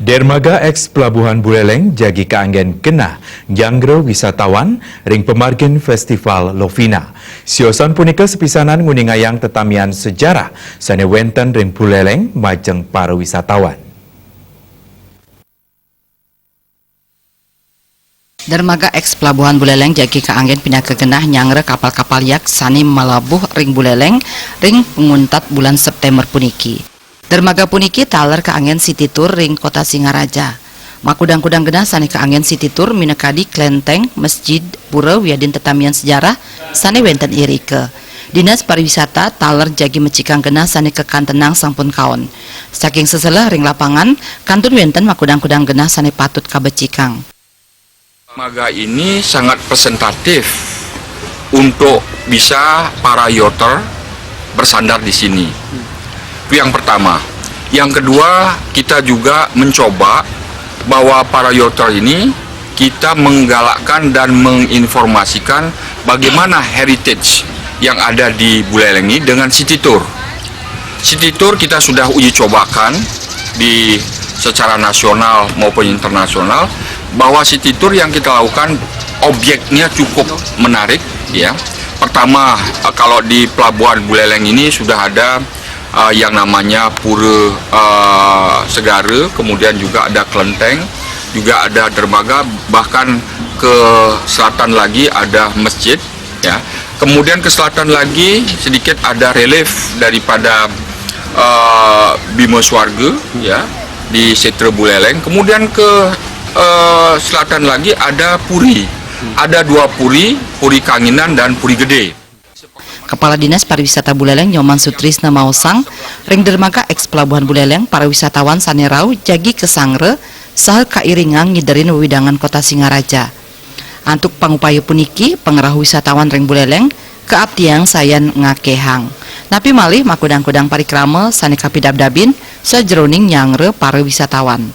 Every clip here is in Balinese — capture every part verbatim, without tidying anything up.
Dermaga X Pelabuhan Buleleng jagi kaanggen genah nyanggra wisatawan ring pamargin Festival Lovina. Siosan punika sepisanan nguningayang tetamian sejarah sane wenten ring Buleleng majeng para wisatawan. Dermaga X Pelabuhan Buleleng jagi kaanggen pinaka genah nyanggra kapal-kapal yak sane malebuh ring Buleleng ring panguntat bulan September puniki. Dermaga puniki taler kaanggen City Tour ring Kota Singaraja. Makudang-kudang genah sane kaanggen City Tour minakadi klenteng, mesjid, pura wiadin tetamian sejarah sane wenten irika. Dinas Pariwisata taler jagi mecikang genah sane kakantenang sampun kaon. Saking seselah ring lapangan, kantun wenten makudang-kudang genah sane patut kabecikang. Dermaga ini sangat presentatif untuk bisa para yachter bersandar di sini. Itu yang pertama. Yang kedua, kita juga mencoba bahwa para yachter ini kita menggalakkan dan menginformasikan bagaimana heritage yang ada di Buleleng ini dengan city tour. City tour kita sudah uji cobakan di secara nasional maupun internasional, bahwa city tour yang kita lakukan objeknya cukup menarik, ya. Pertama, eh, kalau di Pelabuhan Buleleng ini sudah ada, eh, yang namanya Pura, eh, Segara, kemudian juga ada kelenteng, juga ada dermaga, bahkan ke selatan lagi ada masjid, ya. Kemudian ke selatan lagi sedikit ada relief daripada, eh, Bima Swarga, ya, di Setra Buleleng. Kemudian ke, eh, selatan lagi ada puri. Ada dua puri, Puri Kanginan dan Puri Gede. Kepala Dinas Pariwisata Buleleng Nyoman Sutrisna maosang, ring dermaga X Pelabuhan Buleleng para wisatawan sane rauh jagi kasanggra saha kairingang ngiderin wewidangan Kota Singaraja. Antuk pangupaya puniki, pangrauh wisatawan ring Buleleng kaaptiang sayan ngakehang. Napi malih makudang-kudang parikrama sane kapidabdabin sajeroning nyanggra para wisatawan.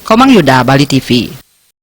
Komang Yuda, Bali T V.